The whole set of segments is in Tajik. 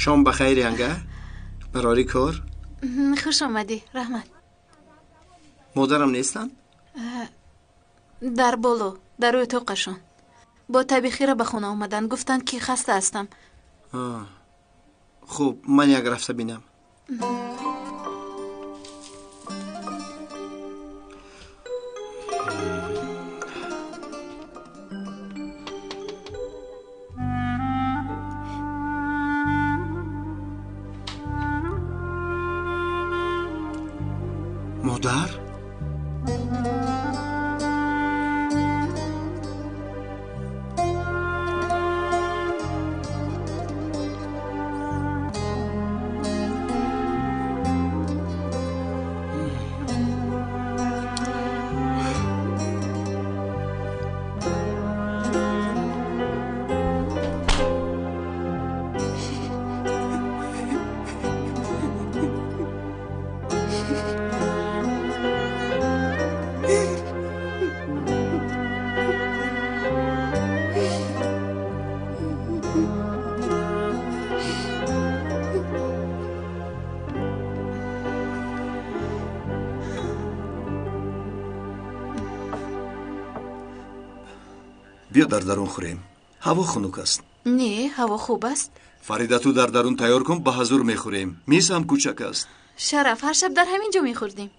Шом ба хайр, янга. Барори кор? Хуш омадӣ, раҳмат. Модарам нестанд? Дар боло, дар утоқашон. Бо таби хира ба хона омаданд, гуфтанд ки хаста ҳастам. Хуб, ман як рафта бинам. Модар? Биё дар дарун хӯрем. Ҳаво хунук аст. Не, ҳаво хуб аст. Фарида, ту дар дарун тайёр кун, ба ҳазур мехӯрем. Миз ҳам кӯчак аст. Шараф, ҳар шаб дар ҳамин ҷо мехӯрдем.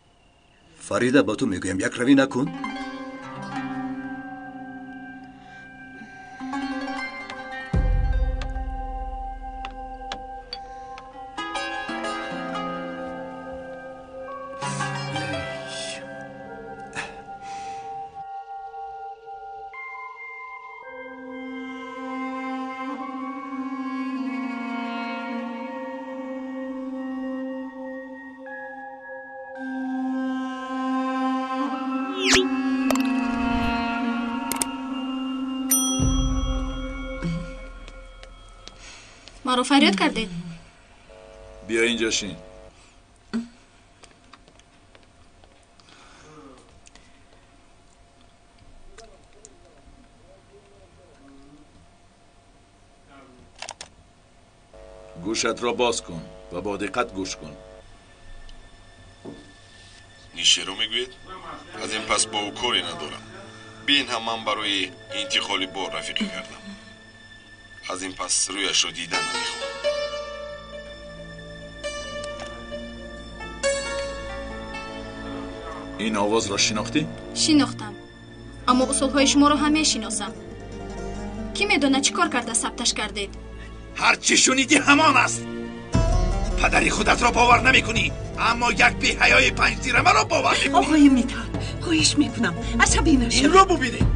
Фарида, ба ту мегӯям, якравӣ накун. Маро фарёд кардед? Биё инҷо шин. Гӯшатро боз кун ва бо диққат гӯш кун. Нишеро мегӯед? Аз ин пас бо ӯ коре надорам. Бин ҳам ман барои интиқоли бор рафиқӣ кардам. Аз ин пас рӯяшро дидан намехоҳам. Ин овозро шинохтӣ? Шинохтам, аммо усулҳои шуморо ҳам мешиносам. Кӣ медонад чӣ кор карда сабташ кардед? Ҳар чӣ шунидӣ ҳамон аст. Падари худатро бовар намекунӣ, аммо як беҳаёи панҷтирамаро бовар мекунӣ. Оғои Митҳат, хоҳиш мекунам, асабӣ нашавед. Инро бубинед,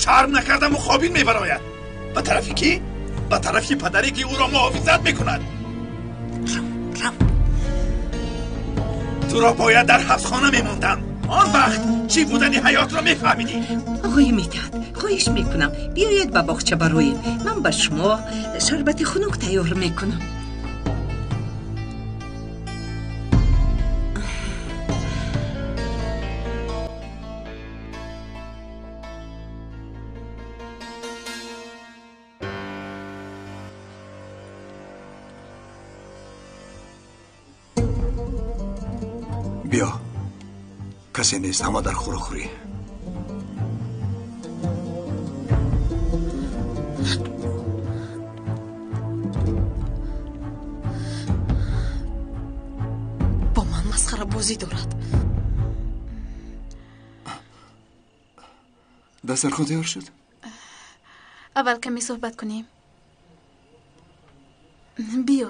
шарм накардаму хобин мебарояд. Ба тарафи кӣ? Ба тарафи падаре ки ӯро муҳофизат мекунад. Рав. Туро бояд дар ҳабсхона мемондам. Он вақт чӣ будани ҳаётро мефаҳмидӣ. Оғои Митҳат, хоҳиш мекунам, биёед ба боғча бароем. Ман ба шумо шарбати хунук тайёр мекунам. Биё, касе нест, ҳама дар хӯрокхӯрӣ. Бо ман масхарабозӣ дорад. Дастархон тайёр шуд? Аввал каме суҳбат кунем. Биё.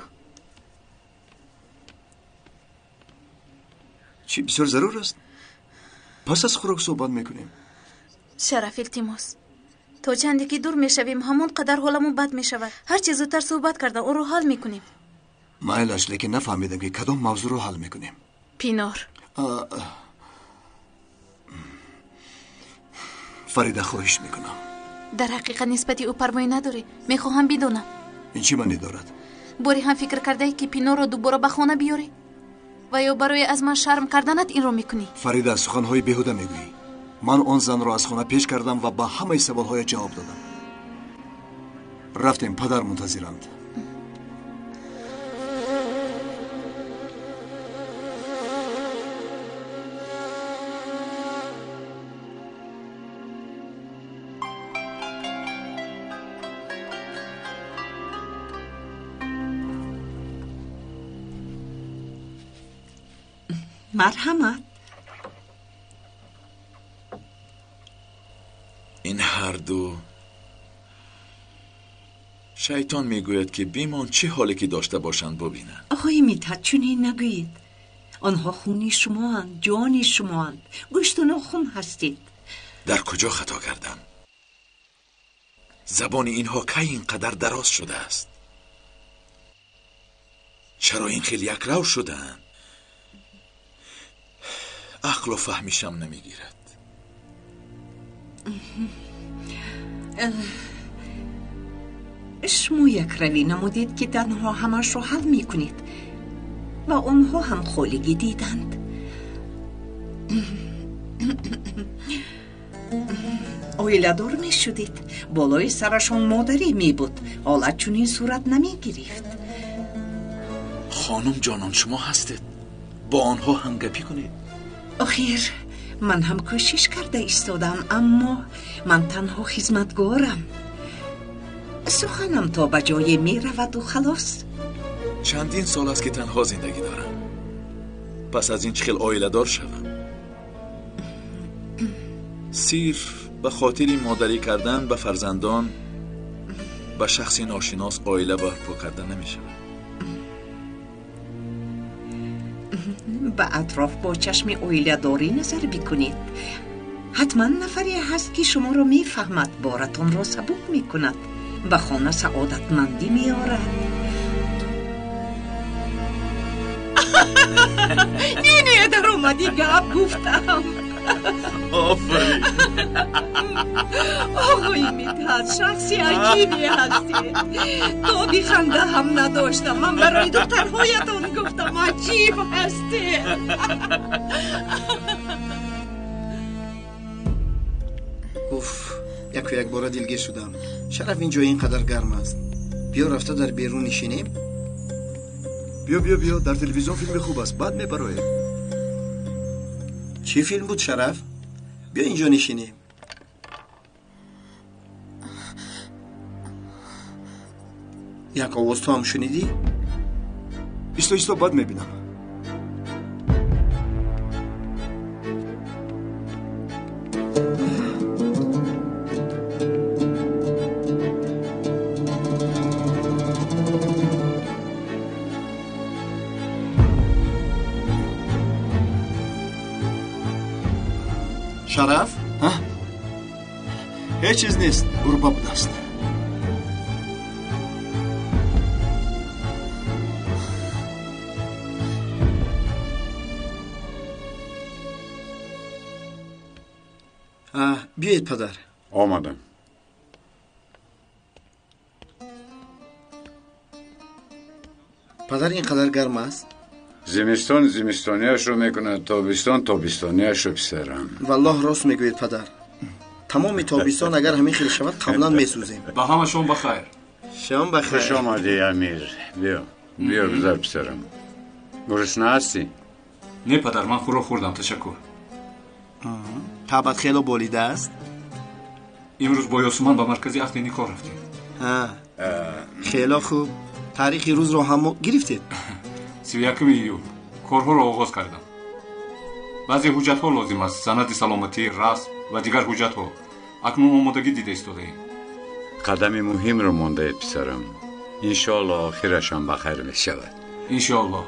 Чӣ бисёр зарур аст? Пас аз хӯрок суҳбат мекунем. Шараф, илтимос. То чанде ки дур мешавем, ҳамон қадар ҳоламон бад мешавад. Ҳарчи зудтар суҳбат карда онро ҳал мекунем. Майлаш, лекин нафаҳмидам ки кадом мавзӯъро ҳал мекунем. Пинор. Фарида, хоҳиш мекунам. Дар ҳақиқат нисбати ӯ парвоӣ надорӣ? Мехоҳам бидонам. Ин чӣ маънӣ дорад? Боре ҳам фикр кардаӣ ки Пинорро дубора ба хона биёрӣ? Ва ё барои аз ман шарм карданат инро мекунӣ? Фарида, суханҳои беҳуда мегӯӣ. Ман он занро аз хона пеш кардам ва ба ҳамаи саволҳоя ҷавоб додам. Рафтем, падар мунтазиранд. Марҳамат. Ин ҳар ду шайтон мегӯяд, ки бимон, чӣ ҳоле ки дошта бошанд бубинанд. Оқои Мидҳат, чунин нагӯед. Онҳо хуни шумоанд, ҷони шумоанд, гӯшту нохун ҳастед. Дар куҷо хато кардам? Забони инҳо кай ин қадар дароз шудааст? Чаро ин хел якрав шудаанд? Ақлу фаҳмишам намегирад. Шумо якравӣ намудед, ки танҳо ҳамашро ҳал мекунед ва онҳо ҳам холигӣ диданд. Оиладор мешудед, болои сарашон модаре мебуд, ҳолат чунин сурат намегирифт. Хонум ҷонон, шумо ҳастед, бо онҳо ҳамгапӣ кунед. Охир ман ҳам кӯшиш карда истодам, аммо ман танҳо хизматгорам. Суханам то ба ҷое мераваду халос. Чандин сол аст, ки танҳо зиндагӣ дорам. Пас аз ин чӣ хел оиладор шавам? Сирф ба хотири модарӣ кардан ба фарзандон ба шахси ношинос оила барпо карда намешавад. Ба атроф бо чашми оиладорӣ назар бикунед. Ҳатман нафаре ҳаст, ки шуморо мефаҳмад, боратонро сабук мекунад, ба хона саодатмандӣ меорад. Не, не, даромадӣ гап гуфтам. Офарин. Оқои Мидҳат, шахси аҷибе ҳастед. Тоби ханда ҳам надоштам. Ман барои духтарҳоятон гуфтам, аҷиб ҳастед. Уф, яку якбора дилгир шудам. Шараф, ин ҷо ин қадар гарм аст. Биё рафта дар берун нишинем. Биё, биё, биё, дар телевизион филми хуб аст, баъд мебароем. Чӣ филм буд, Шараф? Биё инҷо нишинем. Як овоз ту ҳам шунидӣ? Исто, исто, баъд мебинам. Шараф? Ҳеҷ чиз нест, гурба будааст. Биёед, падар. Омадам. Падар, ин қадар гарм аст? Зимистон зимистониашро мекунад, тобистон тобистониашро, писарам. Валлоҳ, рост мегӯед, падар. Тамоми тобистон агар ҳамин хел шавад, қаблан месӯзем. Ба ҳама шом бахайр. Шом бахайр. Хуш омадӣ, Амир. Биё, биё, гузар, писарам. Гурусна ҳастӣ? Не, падар, ман хӯрок хӯрдам, ташаккур. Табъат хело болидааст? Имрӯз бо Ёсуман ба маркази ақди никоҳ рафтем. Хело хуб. Таърихи рӯзро ҳам гирифтед? 31 июл. Корҳоро оғоз кардам. Баъзе ҳуҷҷатҳо лозим аст: санади саломатӣ, расм ва дигар ҳуҷҷатҳо. Акнун омодагӣ дида истодаем. Қадами муҳимро мондаед, писарам. Иншоалло, охирашам ба хайр мешавад. Иншоалло.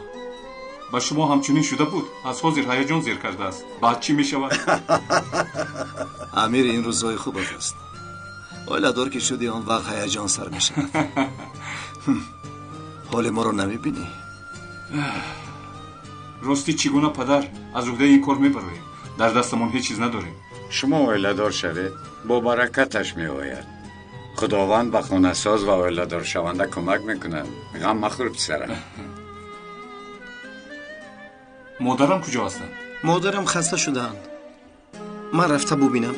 Ба шумо ҳамчунин шуда буд? Аз ҳозир ҳаяҷон зер кардааст. Баъд чӣ мешавад? Амир, ин рӯзҳои хуб аст. Оиладор ки шуди, он вақт ҳаяҷон сар мешавад. Ҳоли моро намебинӣ? Ростӣ, чӣ гуна, падар, аз уҳдаи ин кор мебароем? Дар дастамон ҳеҷ чиз надорем. Шумо оиладор шавед, бо баракаташ меояд. Худованд ба хонасоз ва оиладоршаванда кӯмак мекунад. Ғам махӯр, писарам. Модарам куҷо ҳастанд? Модарам хаста шудаанд. Ман рафта бубинам.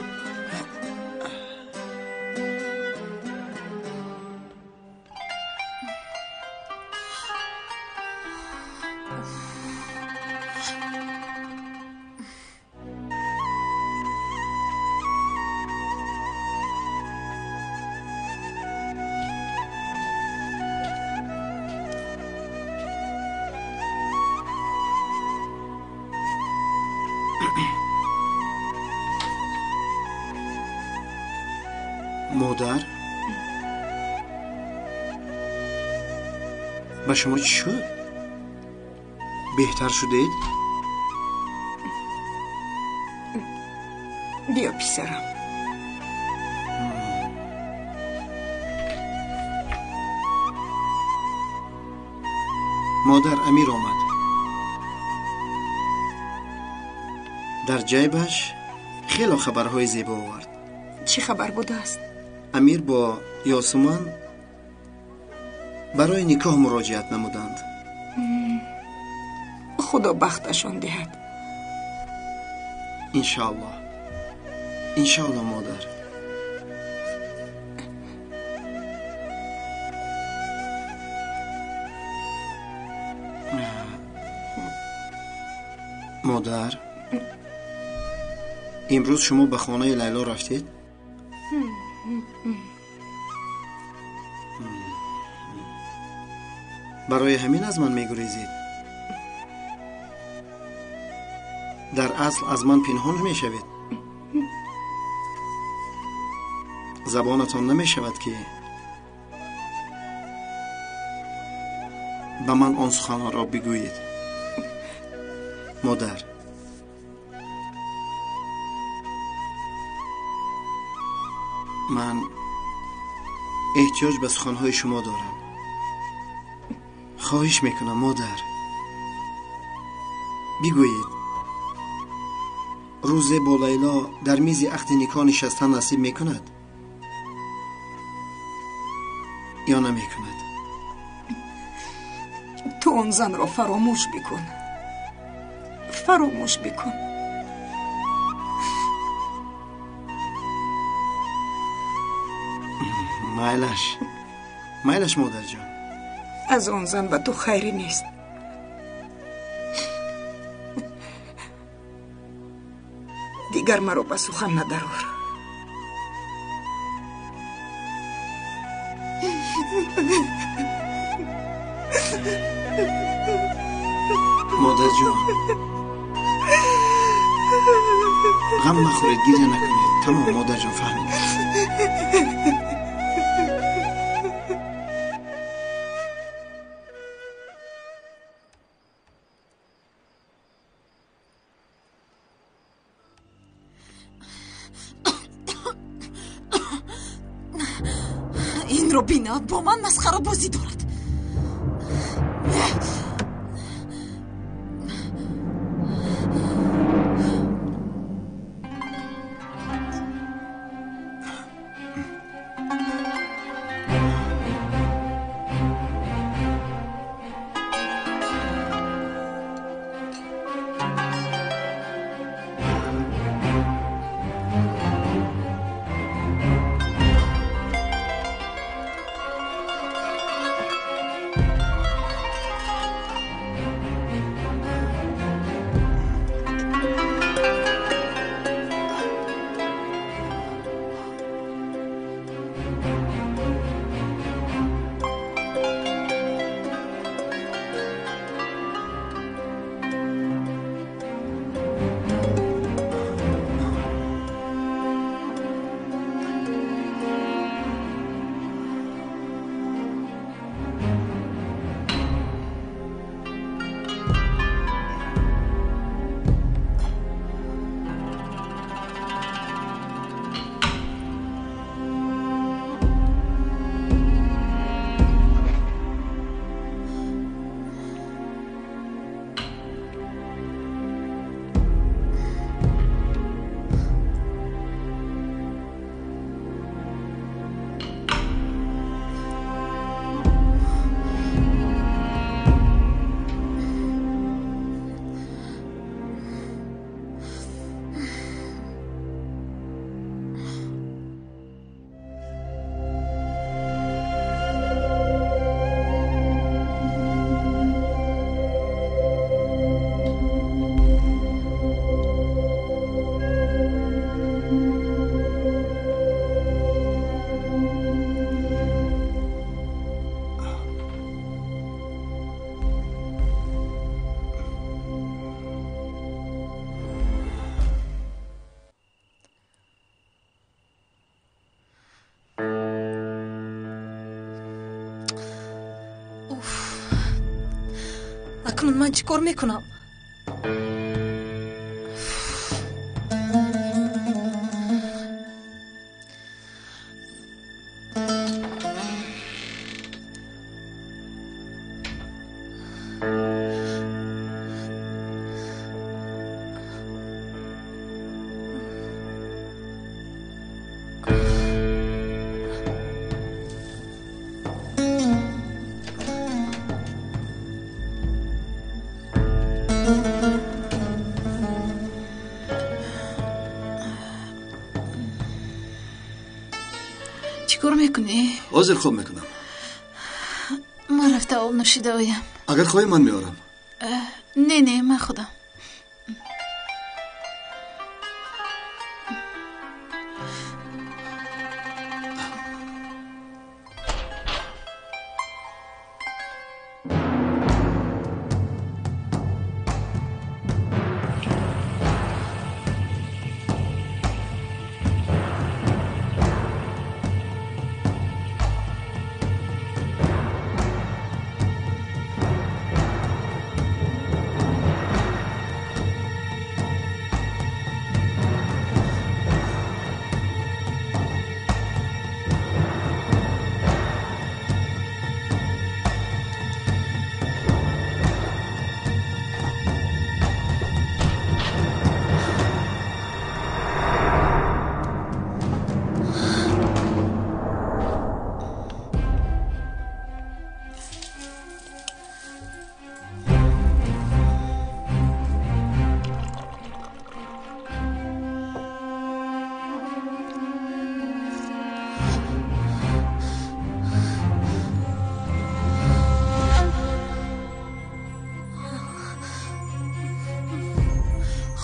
Модар, ба шумо чӣ шуд? Беҳтар шудед? Биё, писарам. Модар, Амир омад. Дар ҷайбаш хело хабарҳои зебо овард. Чӣ хабар будааст? Амир бо Ёсуман барои никоҳ муроҷиат намуданд. Худо бахташон диҳад. Иншоаллоҳ. Иншоаллоҳ, модар. Модар, имрӯз шумо ба хонаи Лайло рафтед? Барои ҳамин аз ман мегурезед? Дар асл аз ман пинҳон мешавед? Забонатон намешавад ки ба ман он суханонро бигӯед. Модар, ман эҳтиёҷ ба суханҳои шумо дорам. Хоҳиш мекунам, модар, бигӯед, рӯзе бо Лайло дар мизи ақди никоҳ нишастан насиб мекунад ё намекунад? Ту он занро фаромӯш бикун. Фаромӯш бикун. Майлаш, майлаш, модарҷон. Аз он зан ба ту хайре нест. Дигар маро ба сухан надарор. Модарҷон, ғам нахӯред, гиря накунед. Тамом, модарҷон, фаҳмидам. Инро бина, бо ман масхарабозӣ дорад. Ман чӣ кор мекунам? Чӣ кор мекунӣ? Ҳозир хоб мекунам. Ман рафта об нӯшида оям. Агар хоҳӣ, ман меорам. Не, не, ман худам.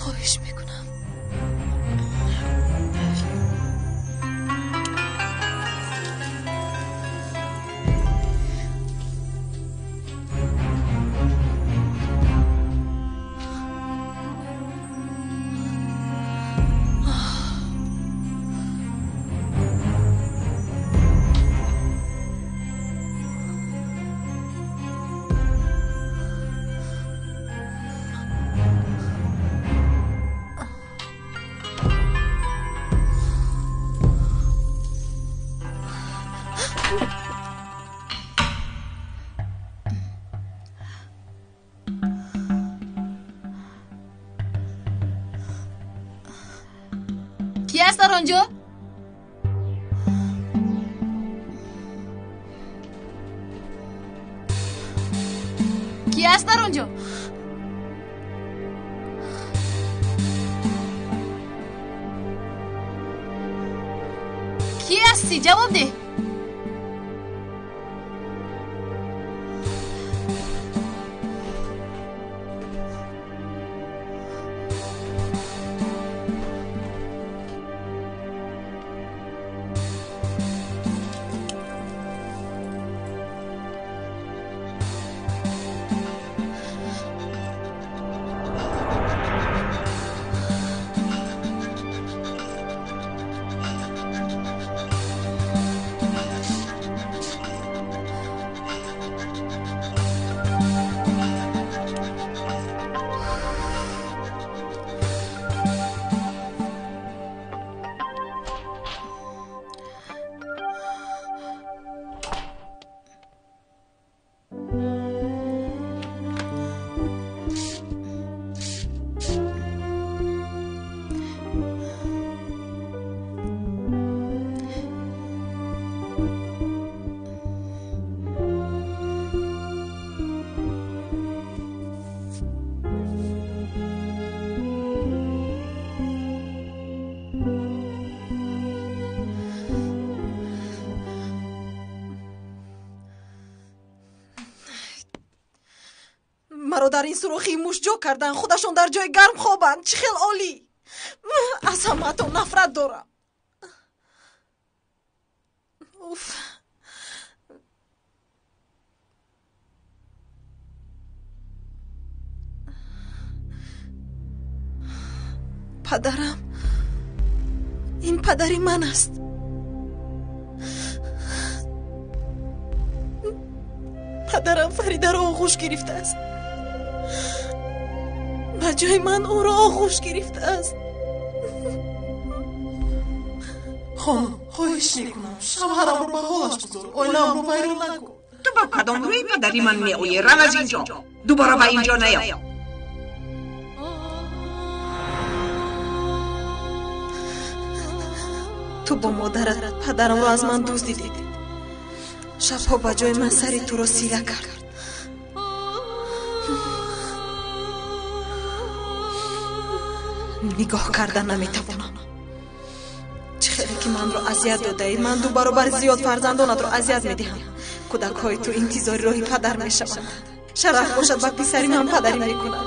Хоҳиш мекунам. Ки аст дар он ҷо? Ки аст дар он ҷо? Ки ҳастӣ? Ҷавоб деҳ. Маро дар ин сурохии муш ҷо кардан, худашон дар ҷои гарм хобанд. Чӣ хел олӣ! Аз ҳамаатон нафрат дорам. Уф! Падарам, ин падари ман аст. Падарам Фаридаро оғӯш гирифтааст. Ба ҷои ман ӯро оғӯш гирифтааст. Хонум, хоҳиш мекунам, шавҳарамро ба ҳолаш гузор, оилаамро вайрон накун. Ту ба кадом рӯи падари ман меоӣ? Рав аз инҷо, дубора ба инҷо наё. Ту бо модарат падарамро аз ман дуздидӣ. Шабҳо ба ҷои ман сари туро сила кард. Нигоҳ карда наметавонам. Чӣ хеле ки манро азият додаӣ, ман ду баробар зиёд фарзандонатро азият медиҳам. Кӯдакҳои ту интизори роҳи падар мешаванд. Шараф бошад ба писари ман падарӣ мекунад.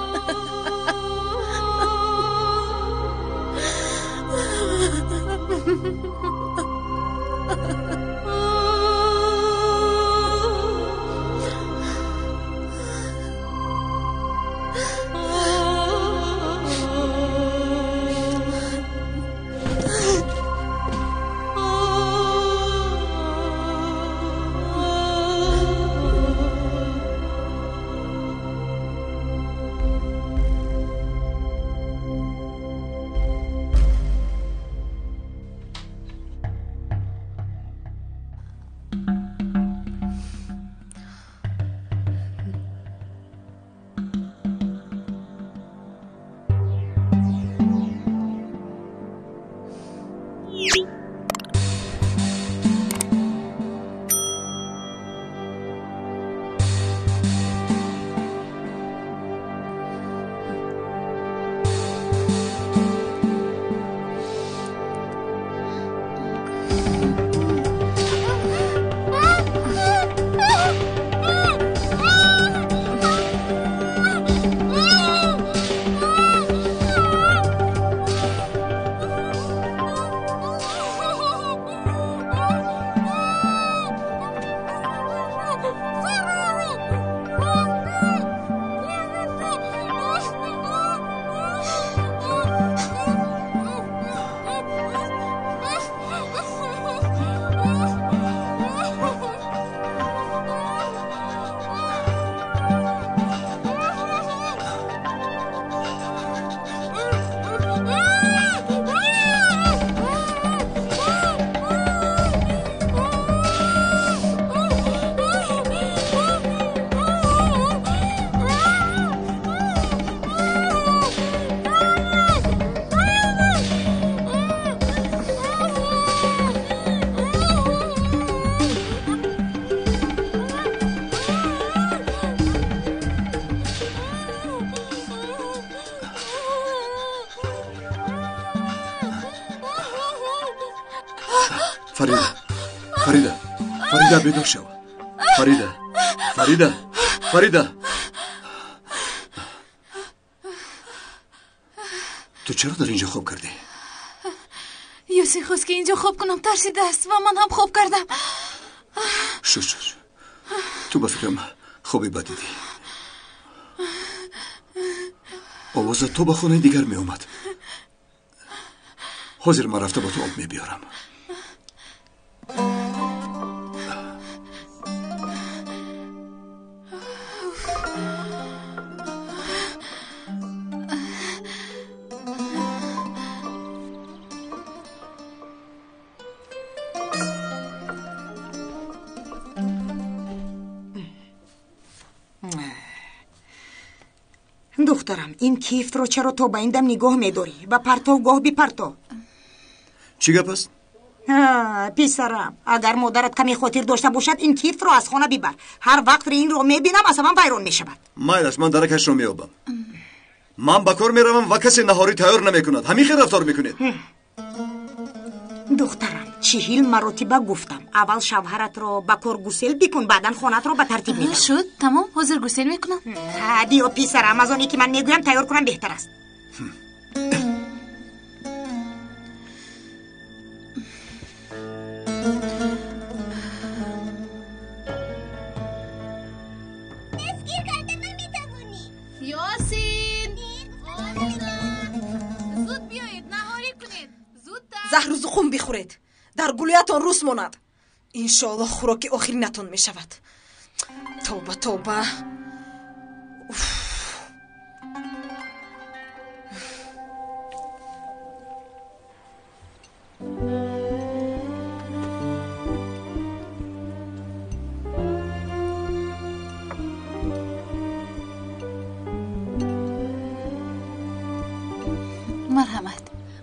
Фарида, Фарида, Фарида, бедор шав. Фарида, Фарида, Фарида. Ту чаро дар инҷо хоб кардӣ? Ёсин хост ки инҷо хоб кунам, тарсидааст ва ман ҳам хоб кардам. Шуд, шуд. Ту ба фикрам хоби бад дидӣ. Овозат то ба хонаи дигар меомад. Ҳозир ман рафта ба ту об мебиёрам. Духтарам, ин кифтро чаро то ба ин дам нигоҳ медорӣ? Ба партовгоҳ бипарто. Чӣ гап аст? Писарам, агар модарат каме хотир дошта бошад, ин кифтро аз хона бибар. Ҳар вақт инро мебинам, асабам вайрон мешавад. Майлаш, ман даракашро меёбам. Ман ба кор меравам ва касе наҳорӣ тайёр намекунад. Ҳамин хел рафтор мекунед. Духтарам, 40 маротиба гуфтам, аввал шавҳаратро ба кор гусел бикун, баъдан хонаатро ба тартиб медам. Шуд, тамом, ҳозир гусел мекунам. Биё писарам, аз оне ки ман мегӯям тайёр кунам беҳтар аст. Заҳру зуқум бихӯред, дар гулӯятон рус монад. Иншоаллоҳ хӯроки охиринатон мешавад. Тавба, тавба.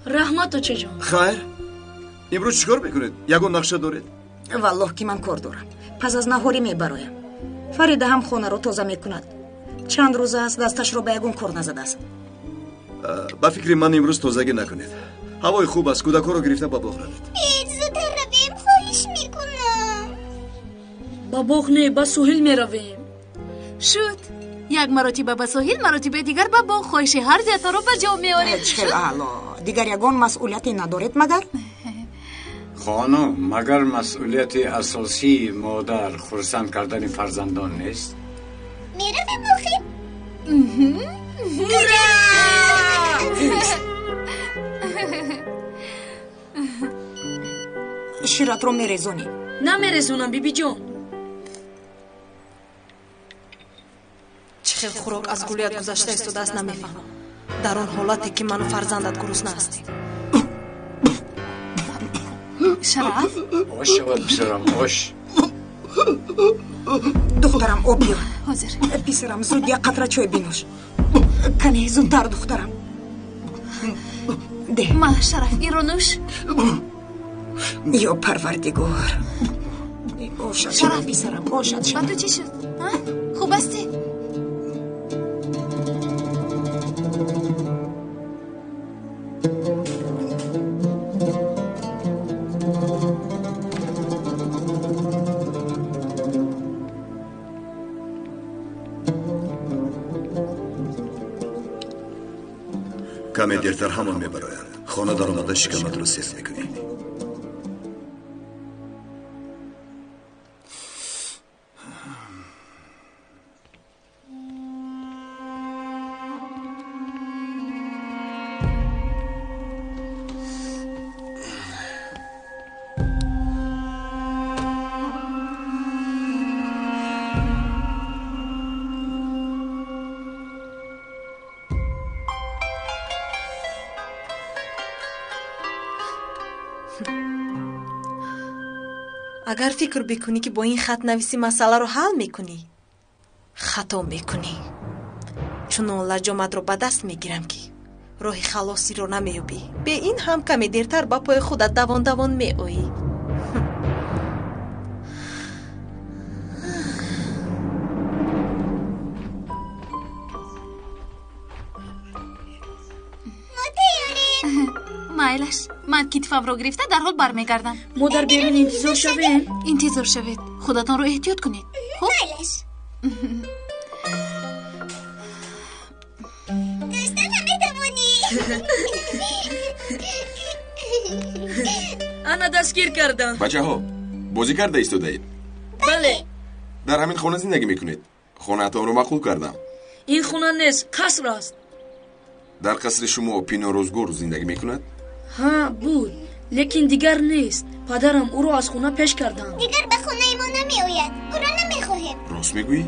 Раҳмат, очаҷон. Хайр, имрӯз чӣ кор мекунед? Ягон нақша доред? Валлоҳ, ки ман кор дорам. Пас аз наҳорӣ мебароям. Фарида ҳам хонаро тоза мекунад. Чанд рӯз аст, дасташро ба ягон кор назадааст. Ба фикри ман, имрӯз тозагӣ накунед. Ҳавои хуб аст, кӯдакҳоро гирифта ба боғ равед. Зудтар равем, хоҳиш мекунам. Ба боғ не, ба соҳил меравем. Шуд. Як маротиба ба соҳил, маротибаи дигар ба боғ. Хоҳиши ҳар дуятонро ба ҷо меорем. Чӣ хел аъло! Дигар ягон масъулияте надоред магар? Хонум, магар масъулияти асосии модар хурсанд кардани фарзандон нест? Меравем охир. Ура! Ширатро мерезонӣ? Намерезонам, бибиҷон. Чӣ хел хӯрок аз гулӯят гузашта истодааст, намефаҳмам. Дар он ҳолате ки ману фарзандат гурусна ҳастем. Шараф? Ош шавад, писарам, ош. Духтарам, об биёр. Ҳозир. Писарам, зуд як қатра чой бинӯш. Кане, зудтар, духтарам. Де. Ма, Шараф, инро нӯш. Ё Парвардигор! Бошад, Шараф, писарам, бошад. Ба ту чӣ шуд? Хуб ҳастӣ? Каме дертар ҳамон мебароянд. Хона даромада, шикаматро сер мекунӣ. Агар фикр бикунӣ, ки бо ин хатнависӣ масъаларо ҳал мекунӣ, хато мекунӣ. Чунон лаҷоматро ба даст мегирам, ки роҳи халосиро намеёбӣ. Бе ин ҳам каме дертар ба пои худат давон давон меоӣ. Майлаш, ман китфамро гирифта дарҳол бармегардам. Мо дар берун интизор шавем? Интизор шавед. Худатонро эҳтиёт кунед. Хуб? Майлаш. Дошта наметавонӣ. Ана, дастгир кардам. Бачаҳо, бозӣ карда истодаед? Бале. Дар ҳамин хона зиндагӣ мекунед? Хонаатонро маъқул кардам. Ин хона нест, қаср аст. Дар қасри шумо Пино Рӯзгор зиндагӣ мекунад? Ҳа, буд, лекин дигар нест. Падарам ӯро аз хона пеш карданд. Дигар ба хонаи мо намеояд. Ӯро намехоҳем. Рост мегӯӣ?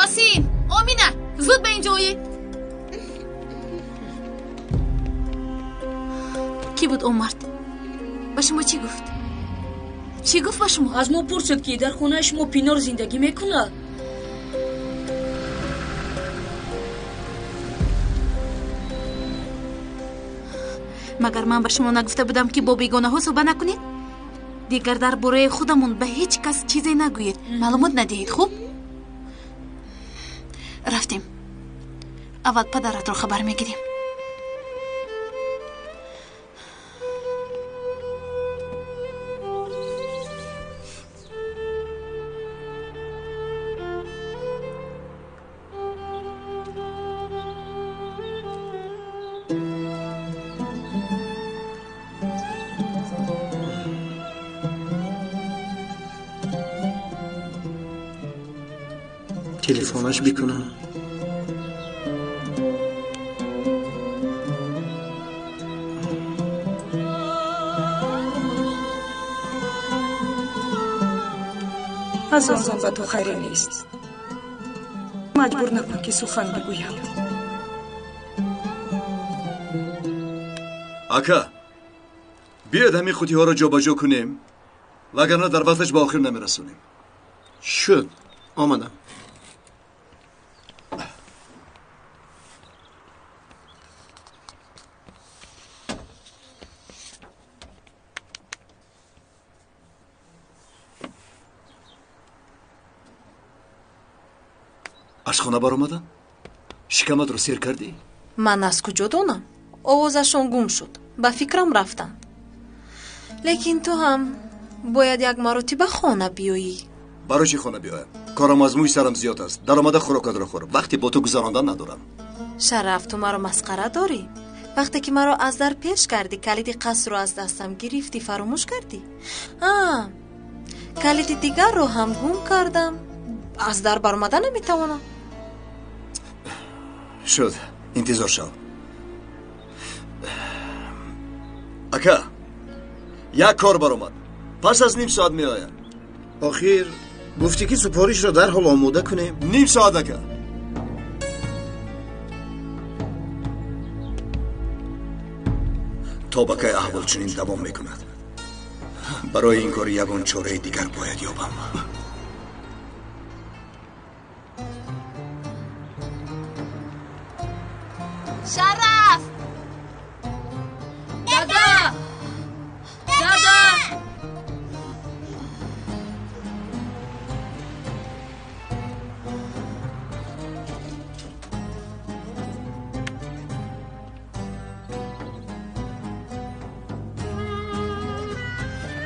Ёсин, Омина, зуд ба инҷо оед. Кӣ буд он мард? Ба шумо чӣ гуфт? Чӣ гуфт ба шумо? Аз мо пурсид, ки дар хонаи шумо Пинор зиндагӣ мекунад. Магар ман ба шумо нагуфта будам, ки бо бегонаҳо суҳбат накунед? Дигар дар бораи худамон ба ҳеҷ кас чизе нагӯед, маълумот надиҳед, хуб? Рафтем. Аввал падаратро хабар мегирем. Телефонаш бикунам. Аз он зан ба ту хайре нест. Маҷбур накун, ки сухан бигӯям. Ака, биёед, ҳамин қутиҳоро ҷобаҷо кунем, вагарна дар вақташ ба охир намерасонем. Шуд, омадам. Аз хона баромаданд? Шикаматро сер кардӣ? Ман аз куҷо донам? Овозашон гум шуд, ба фикрам рафтанд. Лекин ту ҳам бояд як маротиба хона биёӣ. Барои чӣ хона биёям? Корам аз мӯи сарам зиёд аст. Даромада хӯрокатро хӯр. Вақте бо ту гузарондан надорам. Шараф, ту маро масхара дорӣ? Вақте ки маро аз дар пеш кардӣ, калиди қасрро аз дастам гирифтӣ, фаромӯш кардӣ? Калиди дигарро ҳам гум кардам. Аз дар баромада наметавонам. Шуд, интизор шав. Ака, як кор баромад. Пас аз ним соат меоям. Охир гуфтӣ ки супоришро дарҳол омода кунем. Ним соат, ака. То ба кай аҳвол чунин давом мекунад? Барои ин кор ягон чораи дигар бояд ёбам. Шараф! Дада! Дада!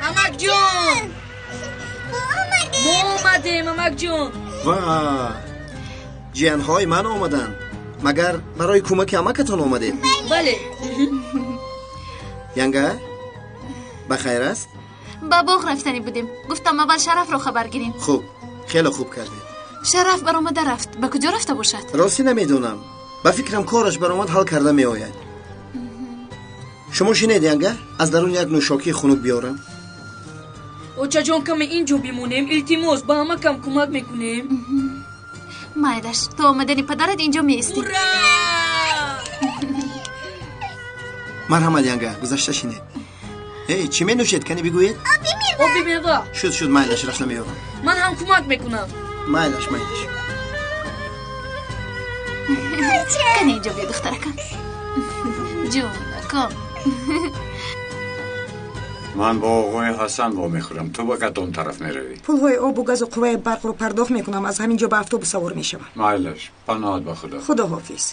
Амакҷон! Мо омадем, амакҷон! Ва ҷиянҳои ман омаданд. Магар барои кӯмаки амакатон омадед? Бале. Янга, ба хайр аст? Ба боғ рафтанӣ будем. Гуфтам аввал Шарафро хабар гирем. Хуб, хеле хуб кардед. Шараф баромада рафт. Ба куҷо рафта бошад? Ростӣ намедонам. Ба фикрам кораш баромад ҳал карда меояд. Шумо шинед, Янга, аз дарун як нӯшокии хунук биёрам. Очаҷон, каме инҷо бимонем, илтимос, ба ҳамакам кӯмак мекунем. Майлаш, то омадани падарат инҷо меистӣ. Ура! Марҳамат, Янга, гузашта шинед. Эй, чӣ менӯшед, кани бигӯед? Оби мева. Шуд, шуд, майлаш, рафта меёрам. Ман ҳам кӯмак мекунам. Майлаш, майлаш. Кани инҷо биё, духтаракам. Ҷонакам. Ман бо оғои Ҳасан вомехӯрам. Ту ба кадом тараф меравӣ? Пулҳои обу газу қувваи барқро пардохт мекунам. Аз ҳамин ҷо ба автобус савор мешавам. Майлаш, паноҳат ба Худо. Худо ҳофиз.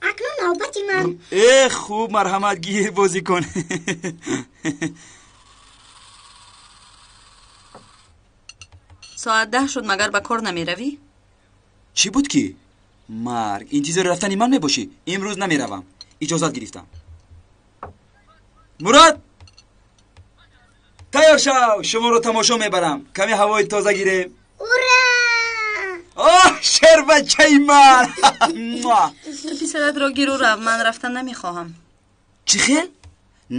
Акнун навбати ман. Э, хуб, марҳамат, гир бозӣ кун. Соат 10 шуд, магар ба кор намеравӣ? Чӣ буд ки? Марг, интизори рафтани ман мебошӣ? Имрӯз намеравам. Иҷозат гирифтам. Мурод! Тайёр шав, шуморо тамошо мебарам. Каме ҳавои тоза гирем. Ура! Оҳ, шербачаи ман! Ту писаратро гиру рав, ман рафтан намехоҳам. Чӣ хел?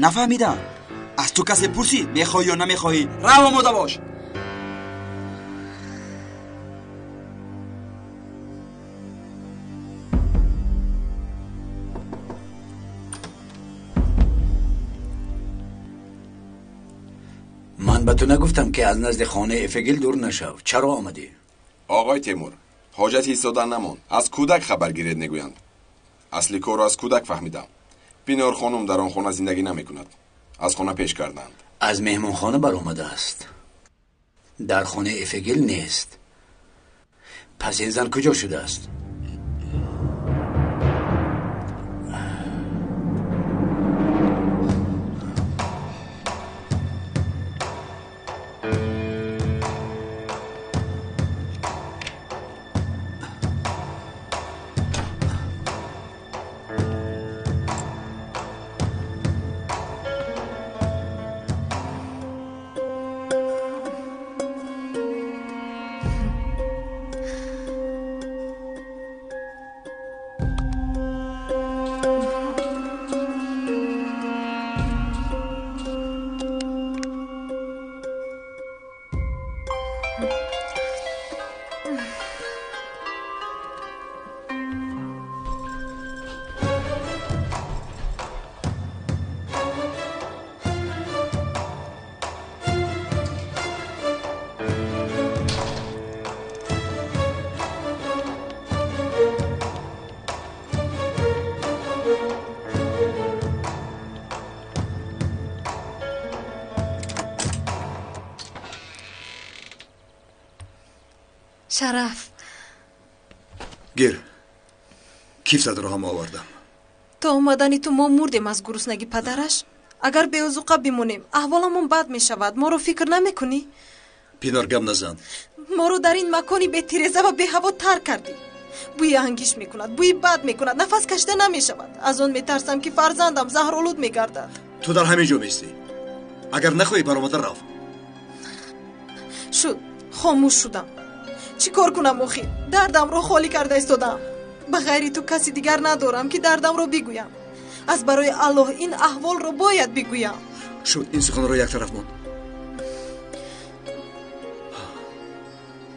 Нафаҳмидам. Аз ту касе пурсид, мехоҳӣ ё намехоҳӣ? Рав, омода бош. Ман ба ту нагуфтам, ки аз назди хонаи Эфегил дур нашав. Чаро омадӣ? Оғои Темур, ҳоҷати истодан намонд. Аз кӯдак хабар гиред мегӯянд. Асли корро аз кӯдак фаҳмидам. Пинор хонум дар он хона зиндагӣ намекунад. Аз хона пеш карданд. Аз меҳмонхона баромадааст. Дар хонаи Эфегил нест. Пас ин зан куҷо шудааст? Шараф. Гир, кифтатро ҳам овардам. То омадани ту мо мурдем аз гуруснагӣ, падараш. Агар беозуқа бимонем, аҳволамон бад мешавад. Моро фикр намекунӣ? Пинор, гап назан. Моро дар ин макони бетиреза ва беҳаво тарк кардӣ. Бӯи ангиш мекунад, бӯи бад мекунад, нафас кашида намешавад. Аз он метарсам, ки фарзандам заҳролуд мегардад. Ту дар ҳамин ҷо меистӣ. Агар нахоҳӣ, баромада рав. Шуд, хомӯш шудам. Чӣ кор кунам охир? Дардамро холӣ карда истодаам. Ба ғайри ту каси дигар надорам, ки дардамро бигӯям. Аз барои Аллоҳ ин аҳволро бояд бигӯям. Шуд, ин суханро як тараф монд.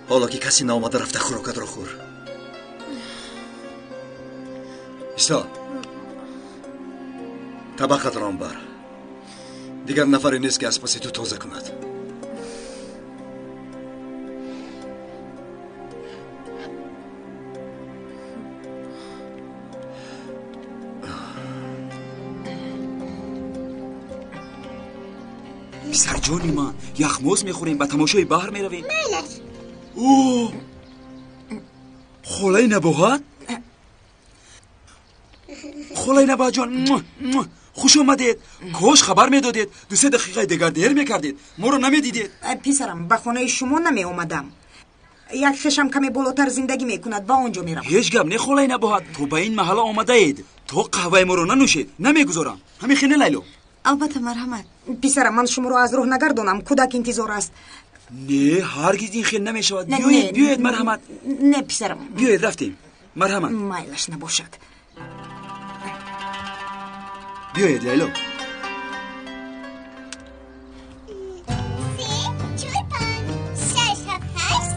Ҳоло ки касе наомада, рафта хӯрокатро хӯр. Исто, табақатро ҳам бар. Дигар нафаре нест, ки аз паси ту тоза кунад. Писарҷони ман, яхмоз мехӯрем, ба тамошои баҳр меравем. Майлаш. О, холаи Набоҳат? Холаи Набоҳатҷон, хуш омадед. Кош хабар медодед, 2-3 дақиқаи дигар дер мекардед, моро намедидед. Писарам, ба хонаи шумо намеомадам. Як хешам каме болотар зиндагӣ мекунад, ба он ҷо меравам. Ҳеҷ гап не, холаи Набоҳат, то ба ин маҳалла омадаед, то қаҳваи моро нанӯшед намегузорам. Ҳамин хел не, Лайло? Албатта, марҳамат. Писарам, ман шуморо аз роҳ нагардонам, кӯдак интизор аст. Не, ҳаргиз ин хел намешавад. Биёед, биёед, марҳамат. Не, писарам. Биёед, рафтем. Марҳамат. Майлаш набошад. Биёед, Лайло. 3, 4, 5, 6, 7, 8,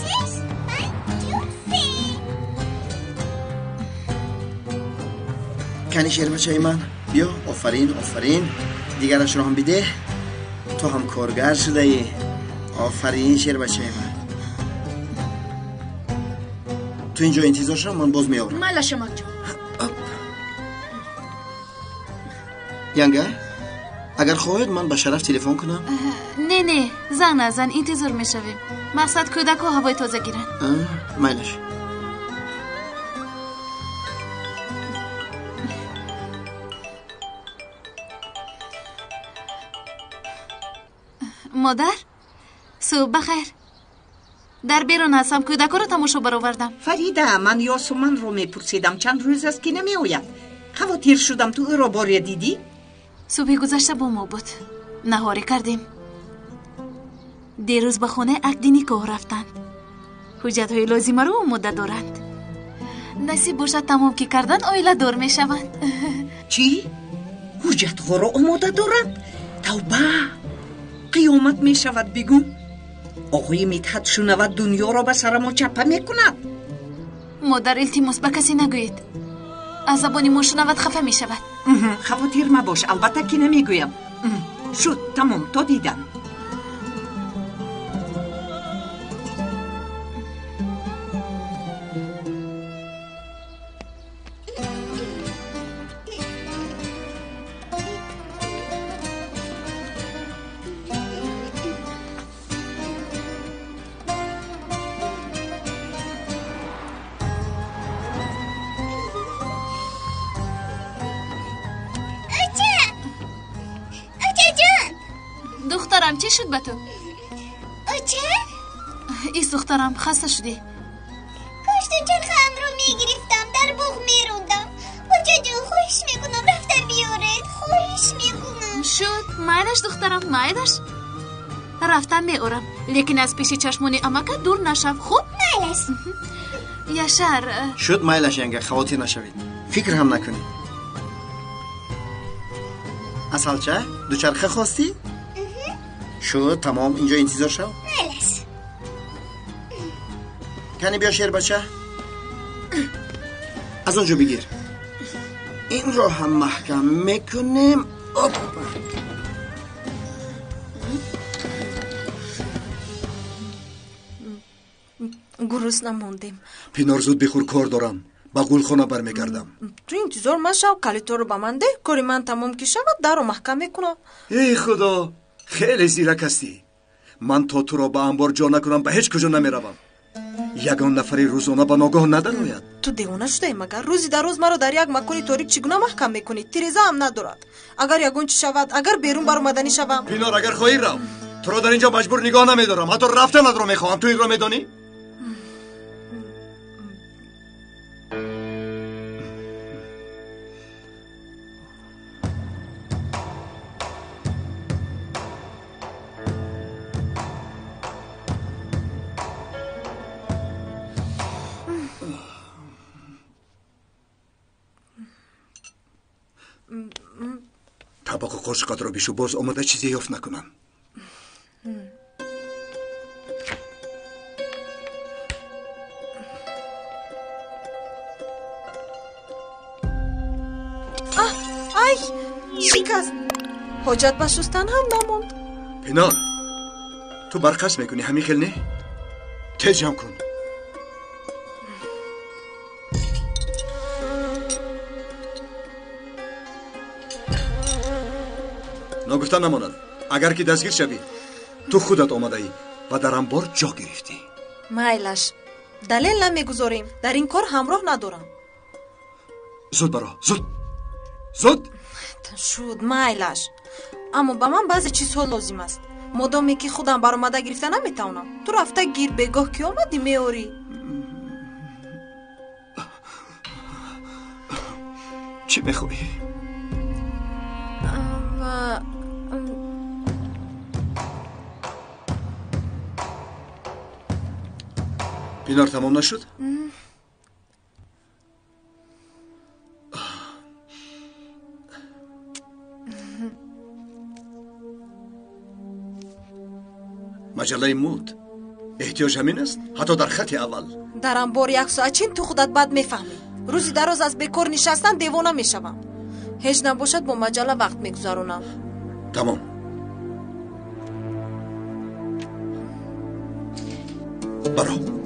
6, 5, 4, 3. Кани шербачаи ман, биё. Офарин, офарин. Дигарашро ҳам бидеҳ. Ту ҳам коргар шудаӣ. Офарин, шербачаи ман. Ту инҷо интизор шав, ман боз меорам. Майлаш, амакҷон. Янга, агар хоҳед, ман ба Шараф телефон кунам. Не, не, занг назан, интизор мешавем. Мақсад кӯдакҳо ҳавои тоза гиранд. Майлаш. Модар, субҳ бахайр. Дар берун ҳастам, кӯдакҳоро тамошо баровардам. Фарида, ман Ёсуманро мепурсидам, чанд рӯз аст, ки намеояд. Хавотир шудам, ту ӯро боре дидӣ? Субҳи гузашта бо мо буд. Наҳорӣ кардем. Дерӯз ба хонаи ақди никоҳ рафтанд. Ҳуҷҷатҳои лозимаро омода доранд. Насиб бошад, тамом ки кардан, оиладор мешаванд. Чӣ? Ҳуҷҷатҳоро омода доранд? Тавба! Қиёмат мешавад, бигӯ. Оғои Мидҳат шунавад, дунёро ба сарамо чаппа мекунад. Модар, илтимос, ба касе нагӯед. Аз забони мо шунавад, хафа мешавад. Хавотир мабош, албатта ки намегӯям. Шуд, тамом, то дидан. Духтарам, чӣ шуд ба ту? Оча? Ис, духтарам, хаста шудӣ. Кош дучархаамро мегирифтам, дар боғ мерондам. Очаҷон, хоҳиш мекунам, рафта биёред. Хоҳиш мекунам. Шуд, майлаш, духтарам, майлаш. Рафтам меорам, лекин аз пеши чашмони амака дур нашав, хуб? Майлаш. Яшар. Шуд, майлаш, янга, хавотир нашавед. Фикр ҳам накунед. Асалча, дучарха хостӣ? Шуд, тамом, инҷо интизор шав. Майлаш. Кани биё, шербача. Аз он ҷо бигир. Инро ҳам маҳкам мекунем. Оппа. Гурусна мондем. Пинор, зуд бихӯр, кор дорам. Ба гулхона бармегардам. Ту интизор машав, калиторо ба ман деҳ. Кори ман тамом ки шавад, дарро маҳкам мекунам. Эй худо, хеле зирак ҳастӣ. Ман то туро ба анбор ҷо накунам ба ҳеҷ куҷо намеравам. Ягон нафари рӯзона ба ногоҳ надарояд. Ту девона шудаӣ магар? Рӯзи дароз маро дар як макони торик чӣ гуна маҳкам мекунӣ? Тиреза ҳам надорад. Агар ягон чӣ шавад, агар берун баромаданӣ шавам. Пинор, агар хоҳӣ рав. Туро дар инҷо маҷбур нигоҳ намедорам. Ҳатто рафтанатро мехоҳам. Ту инро медонӣ? Табақу қошиқатро бишу, боз омода чизе ёфт накунам. Ай, шикаст. Ҳоҷат ба шустан ҳам намонд. Пинор, ту барқас мекунӣ, ҳамин хел не? Тез ҷамъ кун. Ногуфта намонад, агар ки дастгир шавӣ, ту худат омадаӣ ва дар анбор ҷо гирифтӣ. Майлаш, далел намегузорем. Дар ин кор ҳамроҳ надорам. Зуд баро, зуд, зуд. Шуд, майлаш. Аммо ба ман баъзе чизҳо лозим аст. Модоме ки худам баромада гирифта наметавонам. Ту рафта гир, бегоҳ ки омадӣ меорӣ. Чӣ мехоҳӣ? Пинор тамом нашуд? Маҷаллаи муд. Эҳтиёҷ ҳамин аст? Ҳатто дар хати аввал. Дар анбор як соат чин ту худат бад мефаҳмӣ. Рӯзи дароз аз бекор нишастан девона мешавам. Ҳеҷ набошад бо маҷалла вақт мегузаронам. Тамом. Баро.